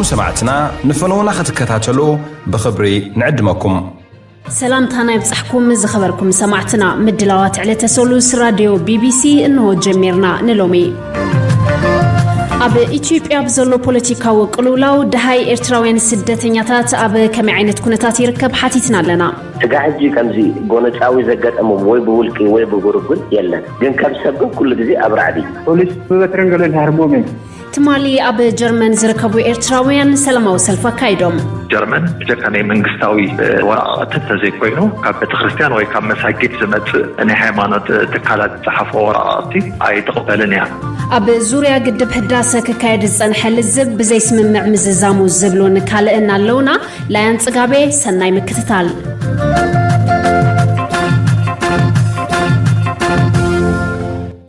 ሰማዕትና ንፈነውና ክትከታተሉ ብኽብሪ ንዕድመኩም። ሰላምታና ይብጻሕኩም ዝኸበርኩም ሰማዕትና። ምድላዋት ዕለተ ሰሉስ ራድዮ ቢቢሲ እንሆ ጀሚርና። ንሎሚ ኣብ ኢትዮጵያ ብዘሎ ፖለቲካዊ ቅልውላው ደሃይ ኤርትራውያን ስደተኛታት ኣብ ከመይ ዓይነት ኩነታት ይርከብ ሓቲትና ኣለና። ስጋ ሕጂ ከምዚ ጎነጻዊ ዘጋጠሞም ወይ ብውልቂ ወይ ብጉሩብ ግን የለን። ግን ከም ሰብ ግን ኩሉ ግዜ ኣብ ራዕዲ። ፖሊስ ብበትርን ገለን ሃርሞም እዮም። ትማሊ ኣብ ጀርመን ዝርከቡ ኤርትራውያን ሰላማዊ ሰልፊ ኣካይዶም። ጀርመን ብጀካ ናይ መንግስታዊ ወረቃቅቲ እንተዘይኮይኑ ካብ ቤተክርስትያን ወይ ካብ መሳጊድ ዝመጽእ ናይ ሃይማኖት ትካላት ዝጸሓፎ ወረቃቅቲ ኣይትቕበልን እያ። ኣብ ዙርያ ግድብ ህዳሰ ክካየድ ዝጸንሐ ልዝብ ብዘይስምምዕ ምዝዛሙ ዝብሉን ካልእን ኣለውና። ላያን ጽጋቤ፣ ሰናይ ምክትታል።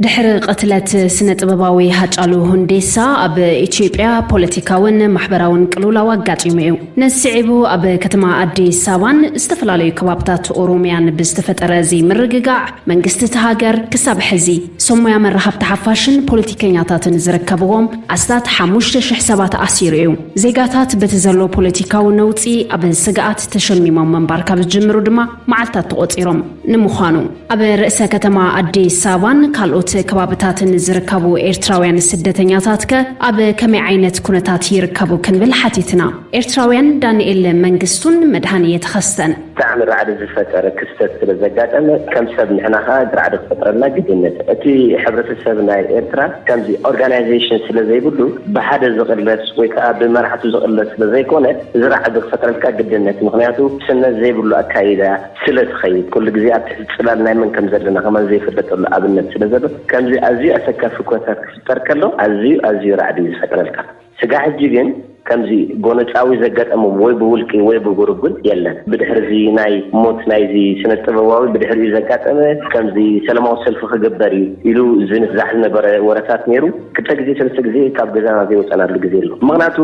ድሕሪ ቅትለት ስነ ጥበባዊ ሃጫሉ ሁንዴሳ ኣብ ኢትዮጵያ ፖለቲካውን ማሕበራውን ቅልውላው ኣጋጢሙ እዩ። ነዚ ስዒቡ ኣብ ከተማ ኣዲስ ኣበባን ዝተፈላለዩ ከባብታት ኦሮሚያን ብዝተፈጠረ ዘይምርግጋዕ መንግስቲ እቲ ሃገር ክሳብ ሕዚ ሰብ ሞያ መራኸብቲ ሓፋሽን ፖለቲከኛታትን ዝርከብዎም ኣስታት ሓሙሽተ ሽሕ ሰባት ኣሲሩ እዩ። ዜጋታት በቲ ዘሎ ፖለቲካዊ ነውጺ ኣብ ስግኣት ተሸሚሞም ምንባር ካብ ዝጅምሩ ድማ መዓልታት ተቖጺሮም። ንምዃኑ ኣብ ርእሰ ከተማ ኣዲስ ኣበባን ካልኦት ከባብታትን ዝርከቡ ኤርትራውያን ስደተኛታት ከ ኣብ ከመይ ዓይነት ኩነታት ይርከቡ ክንብል ሓቲትና። ኤርትራውያን ዳንኤል መንግስቱን መድሃንየ ተኸስተን። ብጣዕሚ ራዕዲ ዝፈጠረ ክስተት ስለ ዘጋጠመ ከም ሰብ ንሕና ኸዓ ራዕዲ ክፈጥረልና ግድነት። እቲ ሕብረተሰብ ናይ ኤርትራ ከምዚ ኦርጋናይዜሽን ስለ ዘይብሉ ብሓደ ዝቕለስ ወይ ከዓ ብመራሕቱ ዝቕለስ ስለ ዘይኮነ እዚ ራዕዲ ክፈጥረልካ ግድነት። ምኽንያቱ ስነት ዘይብሉ ኣካይዳ ስለ ትኸይድ ኩሉ ግዜ ኣብ ትሕቲ ጽላል ናይ መን ከም ዘለና ከማን ዘይፍለጠሉ ኣብነት ስለ ዘሎ ከምዚ ኣዝዩ ኣሰካፊ ኩነታት ክፍጠር ከሎ ኣዝዩ ኣዝዩ ራዕዲ እዩ ዝፈጥረልካ። ስጋ ሕጂ ግን ከምዚ ጎነጻዊ ዘጋጠሞም ወይ ብውልቂ ወይ ብጉሩብ ግን የለን። ብድሕሪ እዚ ናይ ሞት ናይዚ ስነ ጥበባዊ ብድሕሪኡ ዘጋጠመ ከምዚ ሰላማዊ ሰልፊ ክግበር እዩ ኢሉ ዝንዛሕ ዝነበረ ወረታት ነይሩ። ክልተ ግዜ ሰለስተ ግዜ ካብ ገዛና ዘይወጸናሉ ግዜ ኣሎ። ምኽንያቱ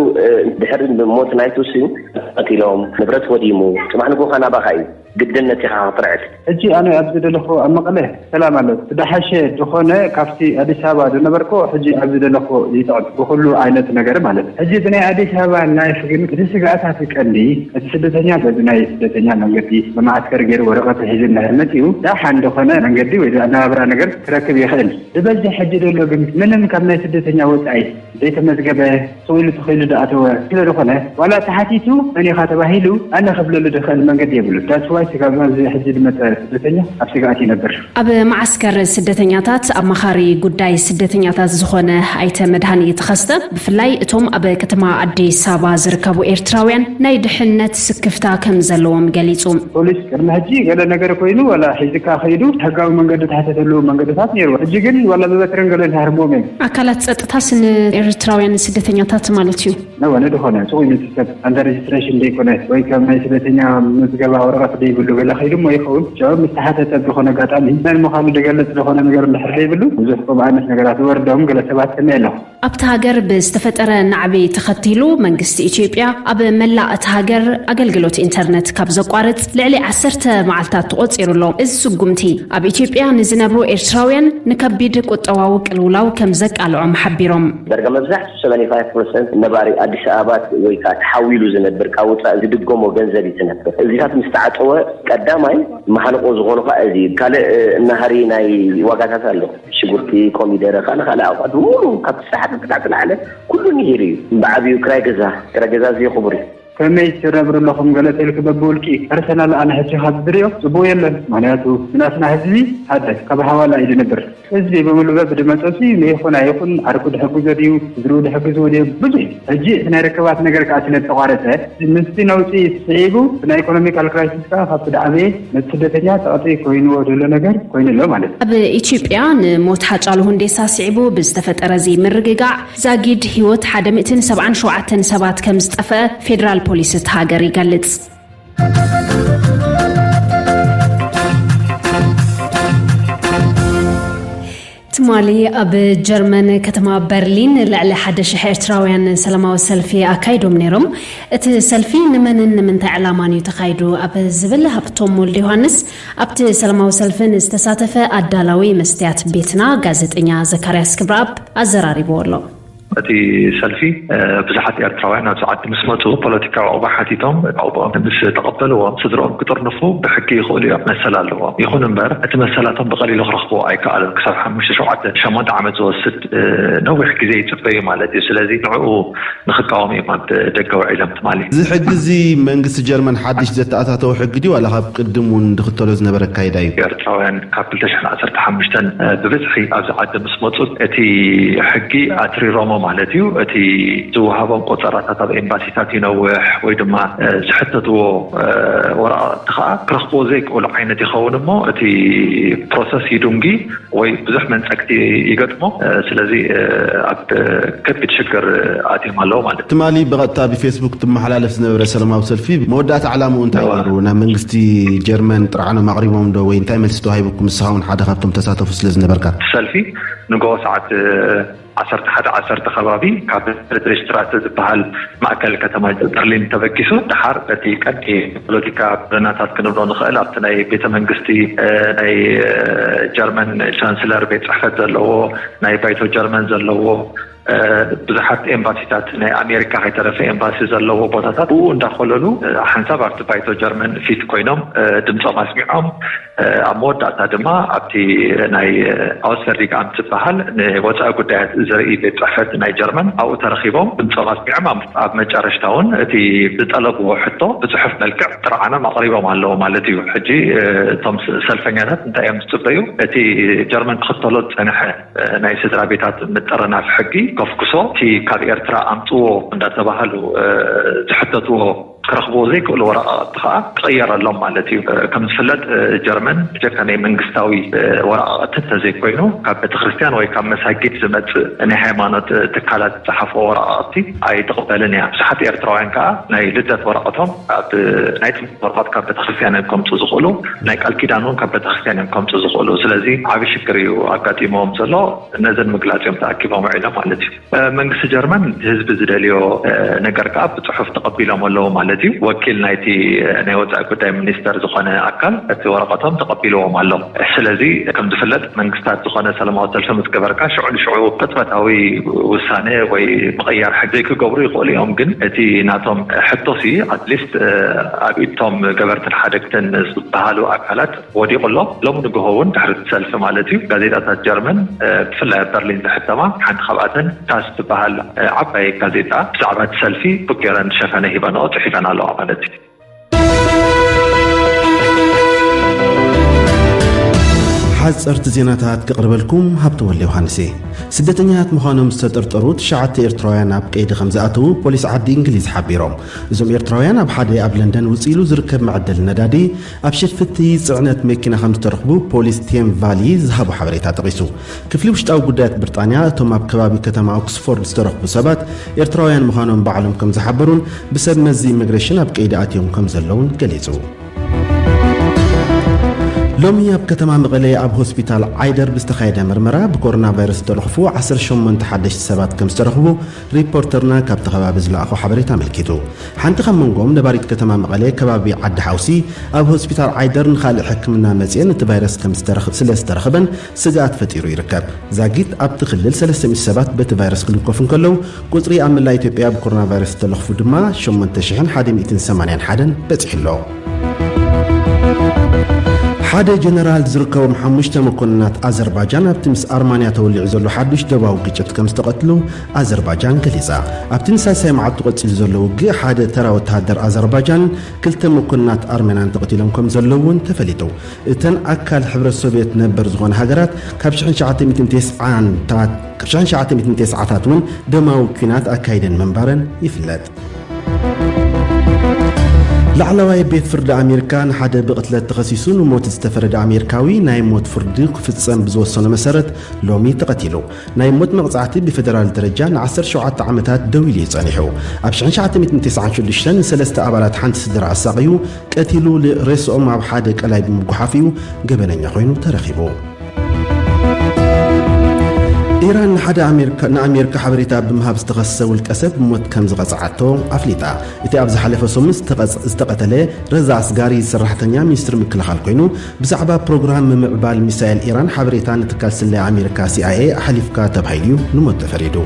ድሕሪ ሞት ናይቱ ሲ ቀቲሎም ንብረት ወዲሙ ጽባሕ ንግሆ ናባኻ እዩ። ግድነት ኢኻ ክትርዕድ። ሕጂ ኣነ ኣብ ዝደለኹ ኣብ መቐለ ሰላም ኣሎ። ዝደሓሸ ዝኾነ ካብቲ ኣዲስ ኣበባ ዝነበርኩ ሕጂ ኣብ ዝደለኹ ይጥዕም ብኹሉ ዓይነት ነገር ማለት እዩ። ሕጂ ብናይ ኣዲስ ኣበባ ናይፍ ግን እቲ ስግኣታት ቀንዲ እቲ ስደተኛ በዚ ናይ ስደተኛ መንገዲ ብመዓስከር ገይሩ ወረቐት ሒዙ እንድሕር መፂኡ ደሓን ዝኾነ መንገዲ ወይ ኣነባብራ ነገር ክረክብ ይኽእል። ብበዝሒ ሕጂ ዘሎ ግን ምንም ካብ ናይ ስደተኛ ወፃኢ ዘይተመዝገበ ስቕ ኢሉ ትኽኢሉ ዝኣተወ ስለ ዝኾነ ዋላ ተሓቲቱ መን ኢኻ ተባሂሉ ኣነ ክብለሉ ዝኽእል መንገዲ የብሉን። ዳትስ ዋይ ስጋብ ኣብዚ ሕጂ ዝመፀ ስደተኛ ኣብ ስግኣት ይነብር። ኣብ መዓስከር ስደተኛታት ኣማኻሪ ጉዳይ ስደተኛታት ዝኾነ ኣይተ መድሃኒ ተኸስተ ብፍላይ እቶም ኣብ ከተማ ኣዲስ ኣበባ ዝርከቡ ኤርትራውያን ናይ ድሕነት ስክፍታ ከም ዘለዎም ገሊጹ። ፖሊስ ቅድሚ ሕጂ ገለ ነገር ኮይኑ ዋላ ሒዝካ ከይዱ ሕጋዊ መንገዲ ተሕተተሉ መንገድታት ነይሩ። ሕጂ ግን ዋላ ብበትርን ገለን ሃርሞም እዮም። ኣካላት ጸጥታስ ንኤርትራውያን ስደተኛታት ማለት እዩ። ነወነ ዝኾነ ስቕ ኢሉ እቲ ሰብ ኣንዳ ሬጅስትሬሽን ዘይኮነ ወይ ከም ናይ ስደተኛ ምዝገባ ወረቐት ዘይብሉ ገለ ከይዱ እሞ ይኸውን። ጨው ምስ ተሓተተ ዝኾነ ኣጋጣሚ መን ምዃኑ ዝገልጽ ዝኾነ ነገር እንድሕር ዘይብሉ ብዙሕ ከምኡ ዓይነት ነገራት ዝወርዶም ገለ ሰባት ሰሚዐ ኣለኹ። ኣብቲ ሃገር ብዝተፈጠረ ናዕቢ ተኸቲሉ መንግስቲ ኢትዮጵያ ኣብ መላእ እቲ ሃገር ኣገልግሎት ኢንተርነት ካብ ዘቋርጽ ልዕሊ ዓሰርተ መዓልታት ተቖጺሩ ኣሎ። እዚ ስጉምቲ ኣብ ኢትዮጵያ ንዝነብሩ ኤርትራውያን ንከቢድ ቁጠባዊ ቅልውላው ከም ዘቃልዖም ሓቢሮም። ዳርጋ መብዛሕትኡ ሰበንቲ ፋይቭ ፐርሰንት ነባሪ ኣዲስ ኣበባ ወይ ከዓ ተሓዊሉ ዝነብር ካብ ወፃኢ ዝድጎሞ ገንዘብ እዩ ዝነብር። እዚታት ምስ ተዓፀወ ቀዳማይ መሃንቆ ዝኾኑ ከዓ እዚ እዩ። ካልእ ናህሪ ናይ ዋጋታት ኣሎ። ሽጉርቲ፣ ኮሚደረ፣ ካልእ ካልእ ኣቑሑት ብምሉ ካብቲ ጸሓፊ ክሳዕ ዝለዓለ ኩሉ ንሂር እዩ። ብዓብዩ ክራይ ገዛ፣ ክራይ ገዛ ኣዝዩ ክቡር እዩ። ከመይ ትነብሩ ኣለኹም ገለ ተልክ በብውልቂ ፐርሰናል ኣነ ሕጂ ካብ ዝድርዮ ጽቡቕ የለን። ምኽንያቱ ብናትና ህዝቢ ሓደ ካብ ሓዋላ እዩ ዝነብር። ህዝቢ ብምሉ በብድመጾሲ ንይኹን ኣይኹን ዓርኩ ድሕግዞ ድዩ፣ ስድርኡ ድሕግዝዎ ድዮም ብዙሕ እዩ። ሕጂ እቲ ናይ ርክባት ነገር ከኣ ስለ ዝተቋረጸ ምስቲ ነውጺ ስዒቡ ናይ ኢኮኖሚካል ክራይሲስ ከኣ ካብቲ ድዓበየ ነቲ ስደተኛ ጸቕጢ ኮይንዎ ዘሎ ነገር ኮይኑ ኣሎ ማለት እዩ። ኣብ ኢትዮጵያ ንሞት ሓጫሉ ሁንዴሳ ስዒቡ ብዝተፈጠረ ዘይምርግጋዕ ዛጊድ ህይወት ሓደ ሚእትን ሰብዓን ሸውዓተን ሰባት ከም ዝጠፍአ ፌደራል ፖሊስ እቲ ሃገር ይገልጽ። ትማሊ ኣብ ጀርመን ከተማ በርሊን ልዕሊ ሓደ ሽሕ ኤርትራውያን ሰላማዊ ሰልፊ ኣካይዶም ነይሮም። እቲ ሰልፊ ንመንን ንምንታይ ዕላማን እዩ ተኻይዱ ኣብ ዝብል ሃብቶም ወልደ ዮሃንስ ኣብቲ ሰላማዊ ሰልፊ ንዝተሳተፈ ኣዳላዊ መስትያት ቤትና ጋዜጠኛ ዘካርያስ ክብረኣብ ኣዘራሪብዎ ኣሎ። እቲ ሰልፊ ብዙሓት ኤርትራውያን ኣብዚ ዓዲ ምስ መፁ ፖለቲካዊ ዕቑባ ሓቲቶም ዕቑባኦም ምስ ተቐበልዎም ስድርኦም ክጥርንፉ ብሕጊ ይኽእሉ እዮም፣ መሰል ኣለዎም። ይኹን እምበር እቲ መሰላቶም ብቐሊሉ ክረኽብዎ ኣይከኣሉን። ክሳብ ሓሙሽተ ሸውዓተ ሸሞንተ ዓመት ዝወስድ ነዊሕ ግዜ ይፅበዩ ማለት እዩ። ስለዚ ንዕኡ ንኽቃወሙ እዮም ኣብ ደገ ውዒሎም ትማሊ። እዚ ሕጊ እዚ መንግስቲ ጀርመን ሓድሽ ዘተኣታተወ ሕጊ ድዩ ዋላ ካብ ቅድም እውን ዝኽተሎ ዝነበረ ኣካይዳ እዩ? ኤርትራውያን ካብ ክልተ ሽሕን ዓሰርተ ሓሙሽተን ብብዝሒ ኣብዚ ዓዲ ምስ መፁ እቲ ሕጊ ኣትሪሮሞ ማለት እዩ። እቲ ዝወሃቦም ቆፀራታት ኣብ ኤምባሲታት ይነውሕ ወይ ድማ ዝሕተትዎ ወረቓቕቲ ከዓ ክረኽብዎ ዘይክእሉ ዓይነት ይኸውን እሞ እቲ ፕሮሰስ ይዱንጊ ወይ ብዙሕ መንፀግቲ ይገጥሞ። ስለዚ ኣብ ከቢድ ሽግር ኣትዮም ኣለዉ ማለት እዩ። ትማሊ ብቐጥታ ብፌስቡክ ትመሓላለፍ ዝነበረ ሰላማዊ ሰልፊ መወዳእታ ዕላምኡ እንታይ ነይሩ? ናብ መንግስቲ ጀርመን ጥርዓኖም ኣቕሪቦም ዶ ወይ እንታይ መልሲ ተዋሂቡኩም? ንስኻ እውን ሓደ ካብቶም ተሳተፉ ስለ ዝነበርካ። ሰልፊ ንግሆ ሰዓት ዓሰርተ ሓደ ዓሰርተ ከባቢ ካብ ፍሪድሪሽትራተ ዝበሃል ማእከል ከተማ በርሊን ተበጊሱ፣ ደሓር በቲ ቀንዲ ፖለቲካ ጎደናታት ክንብሎ ንኽእል ኣብቲ ናይ ቤተ መንግስቲ ናይ ጀርመን ቻንስለር ቤት ጽሕፈት ዘለዎ፣ ናይ ባይቶ ጀርመን ዘለዎ፣ ብዙሓት ኤምባሲታት ናይ ኣሜሪካ ከይተረፈ ኤምባሲ ዘለዎ ቦታታት ብኡ እንዳኮለሉ ሓንሳብ ኣብቲ ባይቶ ጀርመን ፊት ኮይኖም ድምፆም ኣስሚዖም። ኣብ መወዳእታ ድማ ኣብቲ ናይ ኣውስበርሊግ ኣምት ዝበሃል ንወፃኢ ጉዳያት ዘርኢ ቤት ፅሕፈት ናይ ጀርመን ኣብኡ ተረኺቦም ድምፆም ኣስሚዖም ኣብ መጨረሽታ እውን እቲ ዝጠለብዎ ሕቶ ብፅሑፍ መልክዕ ጥርዓኖም ኣቕሪቦም ኣለዉ ማለት እዩ። ሕጂ እቶም ሰልፈኛታት እንታይ እዮም ዝፅበዩ? እቲ ጀርመን ክኽተሎ ዝፀንሐ ናይ ስድራ ቤታት ምጥርናፍ ሕጊ ከፍኩሶ፣ እቲ ካብ ኤርትራ ኣምፅዎ እንዳተባሃሉ ዝሕተትዎ ክረኽብዎ ዘይክእሉ ወረቓቕቲ ከዓ ክቕየረሎም ማለት እዩ። ከም ዝፍለጥ ጀርመን ብጀካ ናይ መንግስታዊ ወረቓቕቲ እንተዘይኮይኑ ካብ ቤተክርስትያን ወይ ካብ መሳጊድ ዝመፅእ ናይ ሃይማኖት ትካላት ዝፀሓፍዎ ወረቓቕቲ ኣይትቕበልን እያ። ብዙሓት ኤርትራውያን ከዓ ናይ ልደት ወረቐቶም ኣብ ናይ ጥምቀት ወረቐት ካብ ቤተክርስትያን እዮም ከምፁ ዝኽእሉ፣ ናይ ቃል ኪዳን እውን ካብ ቤተክርስትያን እዮም ከምፁ ዝኽእሉ። ስለዚ ዓብዪ ሽግር እዩ ኣጋጢሞም ዘሎ። ነዘን ምግላፅ እዮም ተኣኪቦም ውዒሎም ማለት እዩ። መንግስቲ ጀርመን ህዝቢ ዝደልዮ ነገር ከዓ ብፅሑፍ ተቐቢሎም ኣለዉ ማለት እዩ። ወኪል ናይቲ ናይ ወፃኢ ጉዳይ ሚኒስተር ዝኾነ ኣካል እቲ ወረቐቶም ተቐቢልዎም ኣሎ። ስለዚ ከም ዝፍለጥ መንግስታት ዝኾነ ሰላማዊ ሰልፊ ምስ ገበርካ ሽዑ ንሽዑ ቅፅበታዊ ውሳነ ወይ ምቕያር ሕጊ ክገብሩ ይኽእሉ እዮም። ግን እቲ ናቶም ሕቶሲ ኣትሊስት ኣብ ኢድቶም ገበርትን ሓደግትን ዝበሃሉ ኣካላት ወዲቑ ኣሎ። ሎሚ ንግሆ እውን ድሕሪ እቲ ሰልፊ ማለት እዩ ጋዜጣታት ጀርመን ብፍላይ ኣብ በርሊን ዝሕተማ ሓንቲ ካብኣተን ታስ ትበሃል ዓባይ ጋዜጣ ብዛዕባ እቲ ሰልፊ ብጌረን ሸፈነ ሂበንኦ ፅሒፈን ኣለዋ ማለት እዩ። ሓፀርቲ ዜናታት ክቕርበልኩም ሃብተወልደ ዮሃንስ እየ። ስደተኛታት ምዃኖም ዝተጠርጠሩ ትሽዓተ ኤርትራውያን ኣብ ቀይዲ ከም ዝኣተዉ ፖሊስ ዓዲ እንግሊዝ ሓቢሮም። እዞም ኤርትራውያን ኣብ ሓደ ኣብ ለንደን ውፅእ ኢሉ ዝርከብ መዐደሊ ነዳዲ ኣብ ሽፍቲ ፅዕነት መኪና ከም ዝተረኽቡ ፖሊስ ቴም ቫሊ ዝሃቦ ሓበሬታ ጠቒሱ። ክፍሊ ውሽጣዊ ጉዳያት ብሪጣንያ እቶም ኣብ ከባቢ ከተማ ኦክስፎርድ ዝተረኽቡ ሰባት ኤርትራውያን ምዃኖም ባዕሎም ከም ዝሓበሩን ብሰብ መዚ ኢሚግሬሽን ኣብ ቀይዲ ኣትዮም ከም ዘለውን ገሊጹ። ሎሚ ኣብ ከተማ መቐለ ኣብ ሆስፒታል ዓይደር ብዝተኻየደ ምርመራ ብኮሮና ቫይረስ ዝተለኽፉ ዓሰርተ ሸሞንተ ሓደሽቲ ሰባት ከም ዝተረኽቡ ሪፖርተርና ካብቲ ከባቢ ዝለኣኾ ሓበሬታ ኣመልኪቱ። ሓንቲ ካብ መንጎም ነባሪት ከተማ መቐለ ከባቢ ዓዲ ሓውሲ ኣብ ሆስፒታል ዓይደር ንኻልእ ሕክምና መፅኤን እቲ ቫይረስ ከም ዝተረኽ-፣ ስለ ዝተረኽበን ስግኣት ፈጢሩ ይርከብ። ዛጊት ኣብቲ ክልል ሰለስተ ሚእቲ ሰባት በቲ ቫይረስ ክልከፉ እንከለዉ ቁፅሪ ኣብ መላእ ኢትዮጵያ ብኮሮና ቫይረስ ዝተለኽፉ ድማ ሸሞንተ ሽሕን ሓደ ሚእትን ሰማንያን ሓደን በፂሑ ኣሎ። ሓደ ጀነራል ዝርከቦም ሓሙሽተ መኮንናት ኣዘርባጃን ኣብቲ ምስ ኣርማንያ ተወሊዑ ዘሎ ሓዱሽ ደባዊ ግጭት ከም ዝተቐትሉ ኣዘርባጃን ገሊጻ። ኣብቲ ንሳልሳይ መዓልቱ ቀጺሉ ዘሎ ውግእ ሓደ ተራ ወተሃደር ኣዘርባጃንን ክልተ መኮንናት ኣርሜናን ተቐቲሎም ከም ዘለዉ እውን ተፈሊጡ። እተን ኣካል ሕብረት ሶቭየት ነበር ዝኾና ሃገራት ካብ ሽሕን ትሽዓተ ሚእትን ተስዓን ታት-፣ ካብ ሽሕን ትሽዓተ ሚእትን ተስዓታት እውን ደማዊ ኲናት ኣካይደን ምንባረን ይፍለጥ። ላዕለዋይ ቤት ፍርዲ ኣሜሪካ ንሓደ ብቕትለት ተኸሲሱ ንሞት ዝተፈረደ ኣሜሪካዊ ናይ ሞት ፍርዲ ክፍጸም ብዝወሰኖ መሰረት ሎሚ ተቐቲሉ። ናይ ሞት መቕጻዕቲ ብፌደራል ደረጃ ንዓሰርተ ሸውዓተ ዓመታት ደው ኢሉ እዩ ጸኒሑ። ኣብ ሽሕን ትሽዓተ ሚእትን ተስዓን ሽዱሽተን ንሰለስተ ኣባላት ሓንቲ ስድራ ኣሳቕዩ ቀቲሉ ል-፣ ሬስኦም ኣብ ሓደ ቀላይ ብምጉሓፍ እዩ ገበነኛ ኮይኑ ተረኺቡ። ኢራን ንሓደ ኣሜሪካ፣ ንኣሜሪካ ሓበሬታ ብምሃብ ዝተኸሰሰ ውልቀ ሰብ ብሞት ከም ዝቐጽዓቶ ኣፍሊጣ። እቲ ኣብ ዝሓለፈ ሰሙን ዝተቐጽ-፣ ዝተቐተለ ረዛ ኣስጋሪ ሰራሕተኛ ሚኒስትሪ ምክልኻል ኮይኑ፣ ብዛዕባ ፕሮግራም ምምዕባል ሚሳይል ኢራን ሓበሬታ ንትካል ስለያ ኣሜሪካ ሲ ኣይ ኤ ኣሕሊፍካ ተባሂሉ እዩ ንሞት ተፈሪዱ።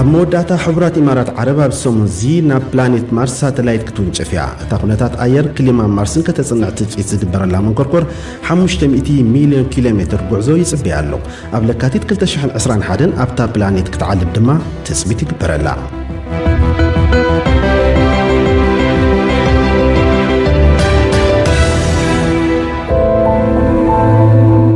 ኣብ መወዳእታ፣ ሕቡራት ኢማራት ዓረብ ኣብ ሰሙን እዚ ናብ ፕላኔት ማርስ ሳተላይት ክትውንጨፍ እያ። እታ ኩነታት ኣየር፣ ክሊማ ማርስን ከተጽንዕ ትጽቢት ዝግበረላ መንኮርኮር፣ ሓሙሽተ ሚእቲ ሚልዮን ኪሎ ሜትር ጉዕዞ ይጽበያ ኣሎ። ኣብ ለካቲት ክልተ ሽሕን ዕስራን ሓደን ኣብታ ፕላኔት ክትዓልብ ድማ ትጽቢት ይግበረላ።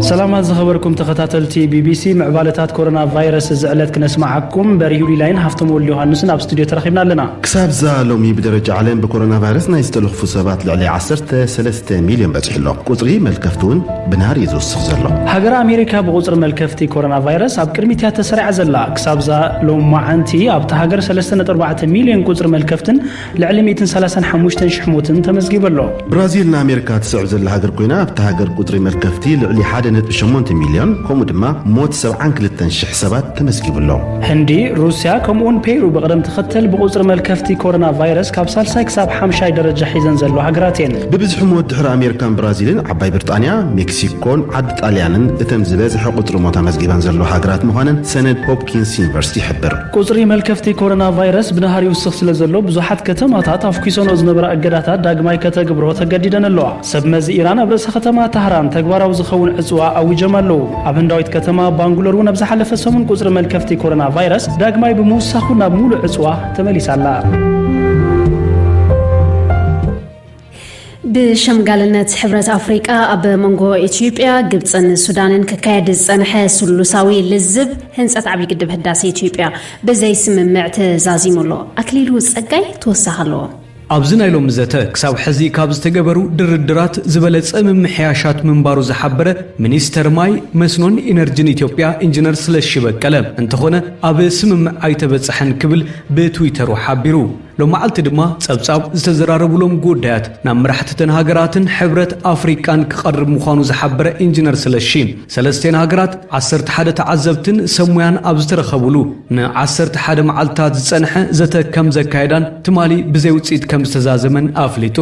ሰላማት ዝኸበርኩም ተኸታተልቲ ቢቢሲ፣ ምዕባለታት ኮሮና ቫይረስ እዚ ዕለት ክነስምዓኩም በሪሁ ሊላይን ሃፍቶም ወልድ ዮሃንስን ኣብ ስቱዲዮ ተረኺብና ኣለና። ክሳብ እዛ ሎሚ ብደረጃ ዓለም ብኮሮና ቫይረስ ናይ ዝተለኽፉ ሰባት ልዕሊ ዓሰርተ ሰለስተ ሚልዮን በጺሑ ኣሎ። ቁጽሪ መልከፍቲ እውን ብናህሪ እዩ ዝውስኽ ዘሎ። ሃገር ኣሜሪካ ብቁጽሪ መልከፍቲ ኮሮና ቫይረስ ኣብ ቅድሚት እያ ተሰሪዓ ዘላ። ክሳብ እዛ ሎማዓንቲ ኣብታ ሃገር ሰለስተ ነጥቢ ኣርባዕተ ሚልዮን ቁጽሪ መልከፍትን ልዕሊ ሚእትን ሰላሳን ሓሙሽተን ሽሕ ሞትን ተመዝጊቡ ኣሎ። ብራዚል ንኣሜሪካ ትስዕብ ዘላ ሃገር ኮይና፣ ኣብታ ሃገር ቁጽሪ መልከፍቲ ልዕሊ ሓደ ነጥቢ ሸሞንተ ሚልዮን፣ ከምኡ ድማ ሞት ሰብዓን ክልተን ሽሕ ሰባት ተመዝጊቡ ኣሎ። ህንዲ፣ ሩስያ ከምኡውን ፔሩ ብቕደም ተኸተል ብቁጽሪ መልከፍቲ ኮሮና ቫይረስ ካብ ሳልሳይ ክሳብ ሓምሻይ ደረጃ ሒዘን ዘለዋ ሃገራት እየን። ብብዝሒ ሞት ድሕሪ ኣሜሪካን ብራዚልን፣ ዓባይ ብሪጣንያ፣ ሜክሲኮን ዓዲ ጣልያንን እተን ዝበዝሐ ቁጽሪ ሞት ኣመዝጊበን ዘለዋ ሃገራት ምዃነን ሰነድ ሆፕኪንስ ዩኒቨርሲቲ ይሕብር። ቁጽሪ መልከፍቲ ኮሮና ቫይረስ ብናህሪ ይውስኽ ስለ ዘሎ፣ ብዙሓት ከተማታት ኣፍኲሰንኦ ዝነበራ እገዳታት ዳግማይ ከተግብሮ ተገዲደን ኣለዋ። ሰብ መዚ ኢራን ኣብ ርእሰ ከተማ ታህራን ተግባራዊ ዝኸውን ዕጽዋ ኣዊጆም ኣለዉ። ኣብ ህንዳዊት ከተማ ባንግሎር እውን ኣብ ዝሓለፈ ሰሙን ቁጽሪ መልከፍቲ ኮሮና ቫይረስ ዳግማይ ብምውሳኹ ናብ ሙሉእ ዕጽዋ ተመሊሳ ኣላ። ብሸምጋልነት ሕብረት ኣፍሪቃ ኣብ መንጎ ኢትዮጵያ፣ ግብጽን ሱዳንን ክካየድ ዝጸንሐ ስሉሳዊ ልዝብ ህንጸት ዓብዪ ግድብ ህዳሴ ኢትዮጵያ ብዘይ ስምምዕ ተዛዚሙ ኣሎ። ኣክሊሉ ጸጋይ ተወሳኺ ኣለዎ። ኣብዚ ናይ ሎሚ ዘተ፣ ክሳብ ሕዚ ካብ ዝተገበሩ ድርድራት ዝበለጸ ምምሕያሻት ምንባሩ ዝሓበረ ሚኒስተር ማይ፣ መስኖን ኢነርጂን ኢትዮጵያ ኢንጂነር ስለሺ በቀለ፣ እንተኾነ ኣብ ስምምዕ ኣይተበጽሐን ክብል ብትዊተሩ ሓቢሩ። ሎማዓልቲ ድማ ጸብጻብ ዝተዘራረቡሎም ጉዳያት ናብ መራሕቲ እተን ሃገራትን ሕብረት ኣፍሪቃን ክቐርብ ምዃኑ ዝሓበረ ኢንጂነር ስለሺ፣ ሰለስቴን ሃገራት ዓሰርተ ሓደ ተዓዘብትን ሰብ ሞያን ኣብ ዝተረኸቡሉ ንዓሰርተ ሓደ መዓልታት ዝጸንሐ ዘተ ከም ዘካየዳን ትማሊ ብዘይ ውጽኢት ከም ዝተዛዘመን ኣፍሊጡ።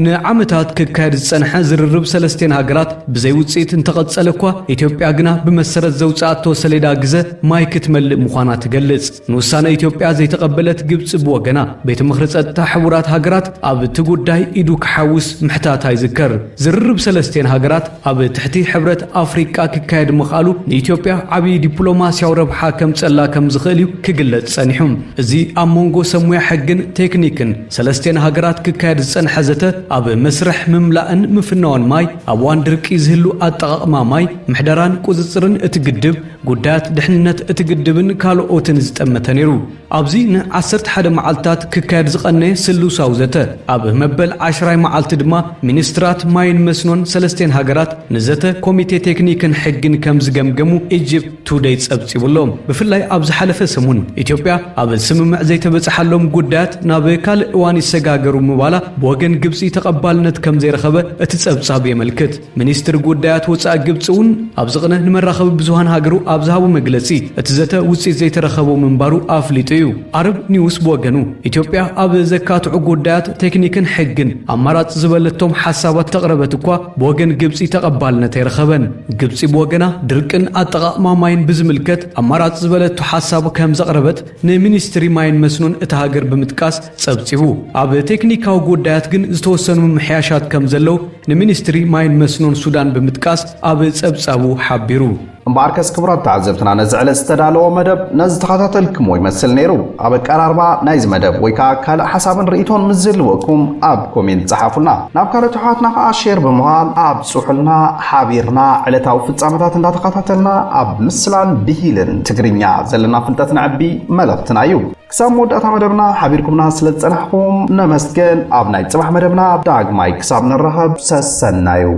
ንዓመታት ክካየድ ዝጸንሐ ዝርርብ ሰለስቴን ሃገራት ብዘይ ውጽኢት እንተቐጸለ እኳ፣ ኢትዮጵያ ግና ብመሰረት ዘውጽኣቶ ሰሌዳ ግዘ ማይ ክትመልእ ምዃና ትገልጽ። ንውሳነ ኢትዮጵያ ዘይተቐበለት ግብጺ ብወገና፣ ቤት ምኽሪ ጸጥታ ሕቡራት ሃገራት ኣብቲ ጉዳይ ኢዱ ክሓውስ ምሕታታ ይዝከር። ዝርርብ ሰለስቴን ሃገራት ኣብ ትሕቲ ሕብረት ኣፍሪቃ ክካየድ ምኽኣሉ ንኢትዮጵያ ዓብዪ ዲፕሎማስያዊ ረብሓ ከምጸላ ከም ዝኽእል እዩ ክግለጽ ጸኒሑ። እዚ ኣብ መንጎ ሰብ ሞያ ሕግን ቴክኒክን ሰለስቴን ሃገራት ክካየድ ዝጸንሐ ዘተ፣ ኣብ መስርሕ ምምላእን ምፍናውን ማይ፣ ኣብ እዋን ድርቂ ዝህሉ ኣጠቓቕማ ማይ፣ ምሕደራን ቁጽጽርን እቲ ግድብ፣ ጉዳያት ድሕንነት እቲ ግድብን ካልኦትን ዝጠመተ ነይሩ። ኣብዚ ንዓሰርተ ሓደ መዓልታት ክካየድ ዝቐነየ ስሉሳዊ ዘተ፣ ኣብ መበል ዓሽራይ መዓልቲ ድማ ሚኒስትራት ማይን መስኖን ሰለስቴን ሃገራት ንዘተ ኮሚቴ ቴክኒክን ሕግን ከም ዝገምገሙ ኢጅፕት ቱደይ ጸብጺቡ ኣሎ። ብፍላይ ኣብ ዝሓለፈ ሰሙን፣ ኢትዮጵያ ኣብ ስምምዕ ዘይተበጽሓሎም ጉዳያት ናብ ካልእ እዋን ይሰጋገሩ ምባላ ብወገን ግብጺ ተቐባልነት ከም ዘይረኸበ እቲ ጸብጻብ የመልክት። ሚኒስትሪ ጉዳያት ወጻኢ ግብጺ እውን ኣብዚ ቅነ ንመራኸቢ ብዙሃን ሃገሩ ኣብ ዝሃቦ መግለጺ፣ እቲ ዘተ ውጽኢት ዘይተረኸቦ ምንባሩ ኣፍሊጡ እዩ። ዓረብ ኒውስ ብወገኑ፣ ኢትዮጵያ ኣብ ዘካትዑ ጉዳያት ቴክኒክን ሕግን ኣማራጺ ዝበለቶም ሓሳባት ተቕረበት እኳ፣ ብወገን ግብጺ ተቐባልነት ኣይረኸበን። ግብጺ ብወገና፣ ድርቅን ኣጠቓቕማ ማይን ብዝምልከት ኣማራጺ ዝበለቶ ሓሳብ ከም ዘቕረበት፣ ንሚኒስትሪ ማይን መስኖን እታ ሃገር ብምጥቃስ ጸብጺቡ። ኣብ ቴክኒካዊ ጉዳያት ግን ዝተወሰኑ ምምሕያሻት ከም ዘለዉ፣ ንሚኒስትሪ ማይን መስኖን ሱዳን ብምጥቃስ ኣብ ጸብጻቡ ሓቢሩ። እምበኣርከስ፣ ክቡራት ተዓዘብትና፣ ነዚ ዕለት ዝተዳለወ መደብ ነዚ ተኸታተልክሞ ይመስል ነይሩ። ኣብ ኣቀራርባ ናይዚ መደብ ወይ ከኣ ካልእ ሓሳብን ርእይቶን ምስ ዝህልወኩም፣ ኣብ ኮሜንት ጸሓፉልና። ናብ ካልኦት ኣሕዋትና ከኣ ሼር ብምባል ኣብጽሑልና። ሓቢርና ዕለታዊ ፍጻመታት እንዳተኸታተልና፣ ኣብ ምስላን ብሂልን ትግርኛ ዘለና ፍልጠት ነዕቢ መልእኽትና እዩ። ክሳብ መወዳእታ መደብና ሓቢርኩምና ስለ ዝጸናሕኩም ነመስግን። ኣብ ናይ ጽባሕ መደብና ዳግማይ ክሳብ ንራኸብ፣ ሰሰናዩ።